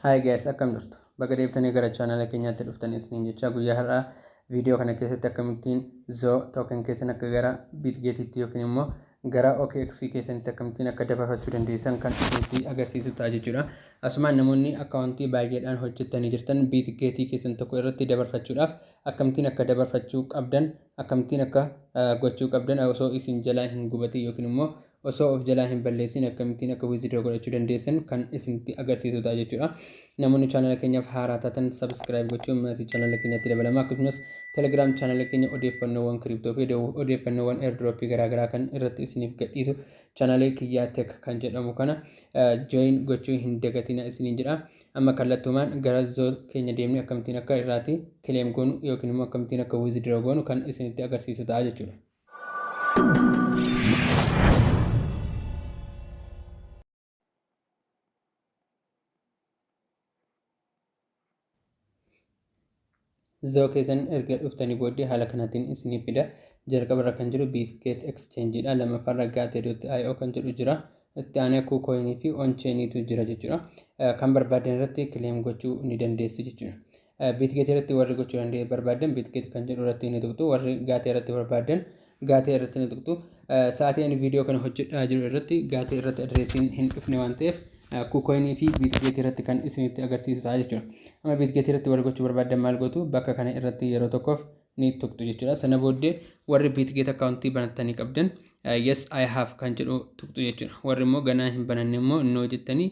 Hi guys, akkam jirtu? Baga deebitanii gara chaanala keenyaatti dhuftan isiniin jecha. Guyyaa har'aa viidiyoo kana keessatti akkamittiin Zoo token keessan akka gara Bitgetitti yookiin immoo gara OKX keessanitti akkamittiin akka dabarfachuu dandeessan kan isinitti agarsiisu ta'a jechuudha. Asumaan namoonni akkaawuntii baay'eedhaan hojjettanii jirtan Bitgetii keessan tokko irratti dabarfachuudhaaf akkamittiin akka dabarfachuu qabdan, akkamittiin akka gochuu qabdan, osoo isin jalaa hin gubatin yookiin immoo osoo of jalaa hin balleessin akkamittiin akka withdraw godhachuu dandeessan kan isinitti agarsiisu ta'a jechuudha. Namoonni chaanala keenyaaf haaraa taatan subscribe gochuun maatii chaanala keenyaatti dabalama. Akkasumas Telegram chaanala keenya odeeffannoowwan crypto fi odeeffannoowwan airdrop garaagaraa kan irratti isiniif gadhiisu chaanalee Kiyyaa Tech kan jedhamu kana join gochuu hin dagatina isiniin jedha. Amma kallattumaan gara Zoo keenya deemnee akkamittiin akka irraati claim goonu yookiin immoo akkamittiin akka withdraw goonu kan isinitti agarsiisu ta'a jechuudha. Zoo keessan erga dhuftanii booddee haala kanaatiin isiniif fida. Jalqaba irra kan jiru Bitget Exchange dha. Lammaffaa irra Gate.io kan jedhu jira. Itti aanee KuCoin fi Onchainiitu jira jechuudha. Kan barbaadan irratti claim gochuu ni dandeessu jechuudha. Bitget irratti warri gochuu danda'e barbaadan Bitget kan jedhu irratti ni tuqxu. Warri Gate irratti barbaadan Gate irratti ni tuqxu. Sa'aatii ani viidiyoo kana hojjedhaa jiru irratti Gate irratti adreesiin hin dhufne waan ta'eef KuCoin fi Bitget irratti kan isinitti agarsiisu ta'a jechuudha. Amma Bitget irratti warri gochuu barbaadan maal gootu? Bakka kana irratti yeroo tokkoof ni tuqxu jechuudha. Sana booddee warri Bitget akkaawuntii banattanii qabdan "Yes, I have" kan jedhu tuqxu jechuudha. Warri immoo ganaa hin bananne immoo "No" jettanii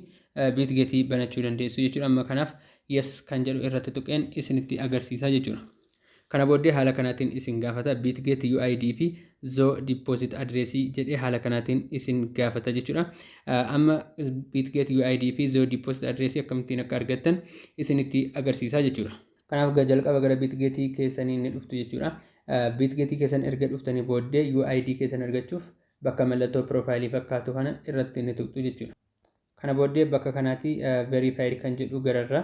Bitgetii banachuu dandeessu jechuudha. Amma kanaaf "Yes" kan jedhu irratti tuqeen isinitti agarsiisa jechuudha. Kana booddee haala kanaatiin isin gaafata. Bitget UID fi Zoo deposit address jedhee haala kanaatiin isin gaafata jechuudha. Amma Bitget UID fi Zoo deposit address akkamittiin akka argattan isinitti agarsiisa jechuudha. Kanaaf jalqaba gara Bitgetii keessanii ni dhuftu jechuudha. Bitgetii keessan erga dhuftanii booddee UID keessan argachuuf bakka mallattoo piroofaayilii fakkaatu kana irratti ni tuqxu jechuudha. Kana booddee bakka kanaatti verified kan jedhu gararra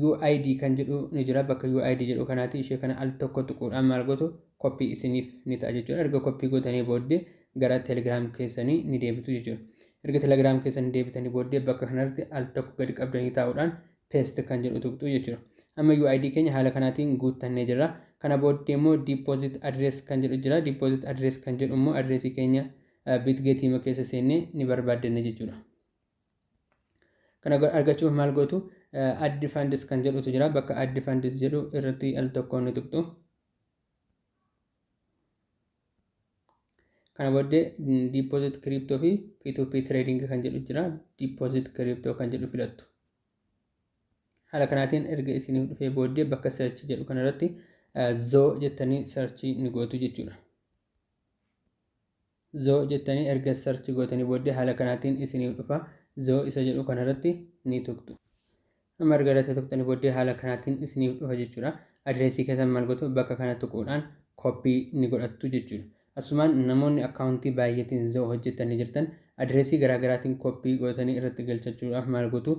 UID kan jedhu ni jira. Bakka UID jedhu kanaatti ishee kana al tokko tuquudhaan maal gootu? Copy isiniif ni ta'a jechuudha. Erga copy gootanii booddee gara Telegram keessanii ni deebitu jechuudha. Erga Telegram keessanii deebitanii booddee bakka kanarratti al tokko gadi qabdanii taa'uudhaan paste kan jedhu tuqxu jechuudha. Amma UID keenya haala kanaatiin guuttannee jirra. Kana booddee immoo deposit address kan jedhu jira. Deposit address kan jedhu immoo adreesii keenya Bitgetii keessa seennee ni barbaaddanna jechuudha. Kana argachuuf maal gootu? Add funds kan jedhutu jira. Bakka add funds jedhu irratti al tokkoon ni tuqxu. Kana booddee deposit crypto fi P2P trading kan jedhu jira. Deposit crypto kan jedhu filattu. Haala kanaatiin erga isiniif dhufee booddee bakka search jedhu kanarratti Zoo jettanii search ni gootu jechuudha. Zoo jettanii erga search gootanii booddee haala kanaatiin isiniif dhufa. Zoo isa jedhu kanarratti ni tuqxu. Amma erga irratti tuqxanii booddee haala kanaatiin isiniif dhufa jechuudha. Adreesii keessan maal gootu? Bakka kana tuquudhaan copy ni godhattu jechuudha. Asumaan namoonni akkaawuntii baay'eetiin Zoo hojjettanii jirtan adreesii garaagaraatiin copy gootanii irratti galchachuudhaaf maal gootu?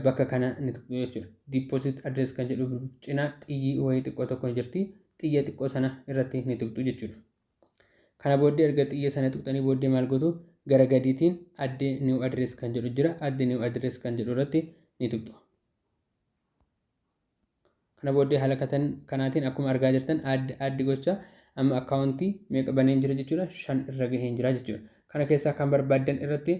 Bakka kana ni tuqxu jechuudha. Deposit address kan jedhu cinaa xiyyi wayii xiqqoo tokko ni jirti. Xiyya xiqqoo sana irratti ni tuqxu jechuudha. Kana booddee erga xiyya sana tuqxanii booddee maal gootu? Gara gadiitiin add new address kan jedhu jira. Add new address kan jedhu irratti ni tuqxu. Kana booddee haala kanaatiin akkuma argaa jirtan add gocha amma akkaawuntii meeqa baneen jira jechuudha? Shan irra gaheen jira jechuudha. Kana keessaa kan barbaaddan irratti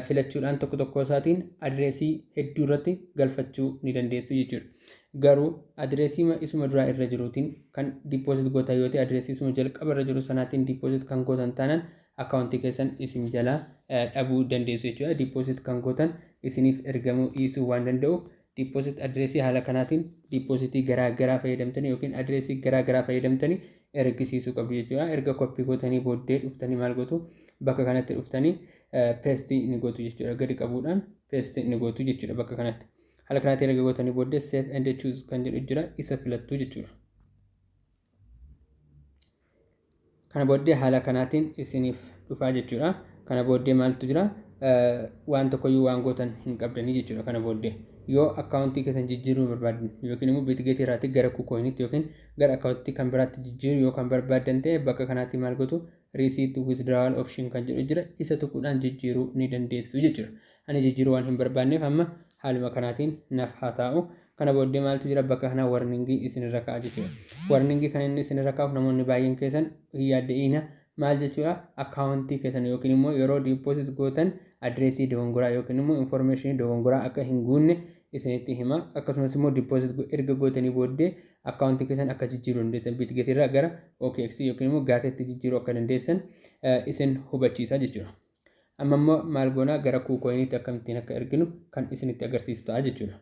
filachuudhaan tokko tokko isaatiin adreesii hedduu irratti galfachuu ni dandeessu jechuudha. Garuu adreesii isuma duraa irra jiruutiin kan deposit gootan yoo ta'e, adreesii isuma jalqaba irra jiru sanaatiin deposit kan gootan taanaan akkaawuntii keessan isin jalaa dhabuu dandeessu jechuudha. Deposit kan gootan isiniif ergamuu dhiisuu waan danda'uuf deposit adreesii haala kanaatiin depositii garaa garaa fayyadamtanii yookiin adreesii garaa garaa fayyadamtanii ergisiisuu qabdu jechuudha. Erga copy gootanii booddee dhuftanii maal gootu? Bakka kanatti dhuftanii paste ni gootu jechuudha. Gadi qabuudhaan paste ni gootu jechuudha bakka kanatti. Haala kanatti erga gootanii booddee save and choose kan jedhu jira, isa filattu jechuudha. Kana booddee haala kanaatiin isiniif dhufaa jechuudha. Kana booddee maaltu jira? Waan tokkoyyuu waan gootan hin qabdanii jechuudha. Kana booddee yoo akkaawuntii keessan jijjiiruu barbaadan yookiin immoo Bitgetii irraatii gara KuCoinitti yookiin gara akkaawuntii kan biraatti jijjiiruu yoo kan barbaaddan ta'e, bakka kanaatti maal gootu? Receipt withdrawal option kan jedhu jira, isa tuquudhaan jijjiiruu ni dandeessu jechuudha. Ani jijjiiruu waan hin barbaanneef amma Haaluma kanaatiin naaf haa taa'u. Kana booddee maaltu jira? Bakka kana warningii isinirra kaa'a jechuudha. Warningii kan inni isinirra kaa'uuf namoonni baay'een keessan hin yaadda'ina. Maal jechuudha? Akkaawuntii keessan yookiin immoo yeroo deposit gootan adireesii dogongoraa yookiin immoo infoormeeshinii dogongoraa akka hin guunne isinitti hima. Akkasumas immoo deposit erga gootanii booddee akkaawuntii keessan akka jijjiiruu dandeessan, Bitget irraa gara OKX yookiin immoo Gateetti jijjiiruu akka dandeessan isin hubachiisa jechuudha. Amma immoo maal goonaa? Gara KuCoiniitti akkamittiin akka erginu kan isinitti agarsiisu ta'a jechuudha.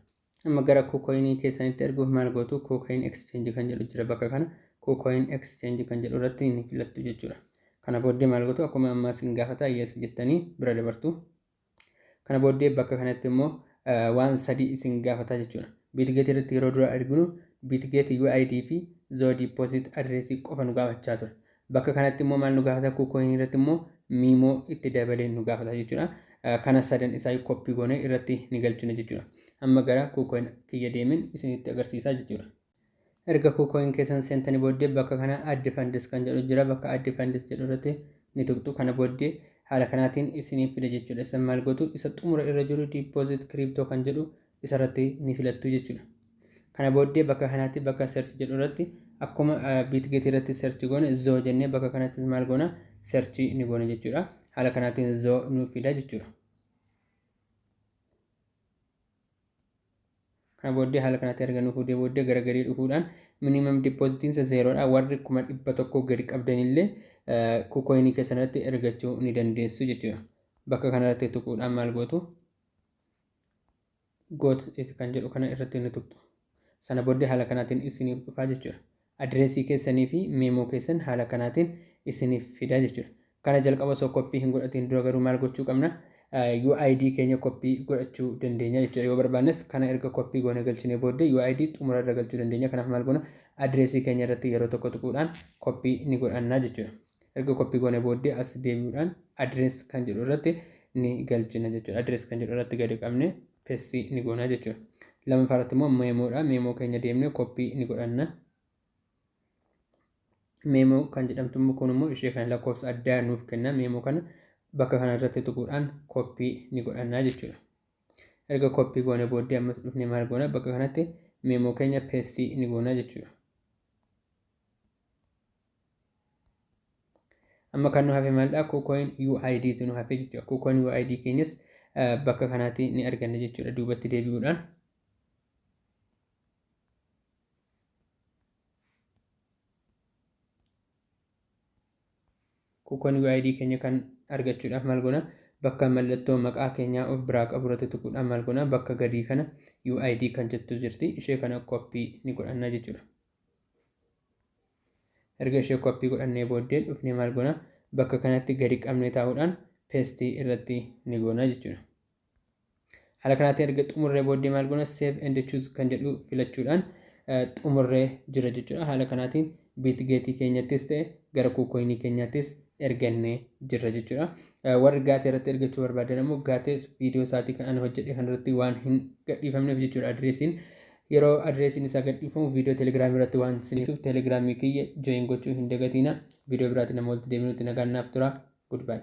Amma gara KuCoinii keessanitti erguuf maal gootu? KuCoin Exchange kan jedhu jira bakka kana. KuCoin Exchange kan jedhu irratti ni filattu jechuudha. Kana booddee maal gootu? Akkuma ammaa isin gaafata, yes jettanii bira dabartu. Kana booddee bakka kanatti immoo waan sadii isin gaafata jechuudha. Bitget irratti yeroo dura erginu Bitget UID fi Zoo Deposit address qofa nu gaafachaa ture. Bakka kanatti immoo maal nu gaafata? KuCoin irratti immoo memo itti dabalee nu gaafata jechuudha. Kana sadan isaa copy goonee irratti ni galchina jechuudha. Amma gara KuCoin kiyya deemin isinitti agarsiisaa jechuudha. Erga KuCoin keessan seentanii booddee bakka kana add funds kan jedhu jira. Bakka add funds jedhu irratti ni tuqxu. Kana booddee haala kanaatiin isiniif fida jechuudha. Isin maal gootu? Isa xumura irra jiru deposit crypto kan jedhu isarratti ni filattu jechuudha. Kana booddee bakka kanaatti bakka search jedhu irratti akkuma Bitget irratti search goone Zoo jennee bakka kanatti maal goona? Search ni goona jechuudha. Haala kanaatiin Zoo nuuf fida jechuudha. Kana booddee haala kanatti erga nuuf fidee booddee gara gadii dhufuudhaan minimum depositiin isa zeeroodha. Warri 100,000 gadi qabdanillee KuCoinii keessanatti ergachuu ni dandeessu jechuudha. Bakka kanarratti tuquudhaan maal gootu? Got it kan jedhu kana irratti ni tuqxu. Sana booddee haala kanaatiin isiniif dhufaa jechuudha. Adireesii keessanii fi memo keessan haala kanaatiin isiniif fida jechuudha. Kana jalqaba osoo copy hin godhatiin dura garuu maal gochuu qabna? UID keenya copy godhachuu dandeenya jechuudha. Yoo barbaannes kana erga copy goone galchinee booddee UID xumura irra galchuu dandeenya. Kanaaf maal goona? Adireesii keenya irratti yeroo tokko tuquudhaan copy ni godhannaa jechuudha. Erga copy goone booddee as deebi'uudhaan address kan jedhu irratti ni galchina jechuudha. Address kan jedhu irratti gadi qabne paste ni goona jechuudha. Lammaffaa irratti immoo memodha. Memo keenya deemnee copy ni godhanna. Memo kan jedhamtu immoo kun immoo ishee kana lakkoofsa addaa nuuf kenna. Memo kana bakka kana irratti tuquudhaan copy ni godhanna jechuudha. Erga copy goone booddee ammas dhufnee maal goona? Bakka kanatti memo keenya paste ni goona jechuudha. Amma kan nu hafe maalidha? KuCoin UID tu nu hafe jechuudha. KuCoin UID keenyas bakka kanaatti ni arganna jechuudha duubatti deebi'uudhaan. KuCoin UID keenya kan argachuudhaaf maal goona? Bakka mallattoo maqaa keenyaa of biraa qabu irratti tuquudhaan maal goona? Bakka gadii kana UID kan jettu jirti. Ishee kana copy ni godhanna jechuudha. Erga ishee copy godhannee booddee dhufnee maal goona? Bakka kanatti gadi qabnee taa'uudhaan paste irratti ni goona jechuudha. Haala kanaatiin erga xumurree booddee maal goona? Save and choose kan jedhu filachuudhaan xumurree jira jechuudha. Haala kanaatiin Bitgetii keenyattis ta'e gara KuCoinii keenyattis ergannee jirra jechuudha. Warri Gate irratti ergachuu barbaadan immoo Gate viidiyoo isaatii kan ani hojjedhe kanarratti waan hin gadhiifamneef jechuudha adireesiin. Yeroo adireesiin isaa gadhiifamu viidiyoo Telegramii irratti waan isiniif Telegramii kiyya join gochuu hin dagatiina. Viidiyoo biraatiin nama walitti deebinutti nagaan naaf tura. Goodbye.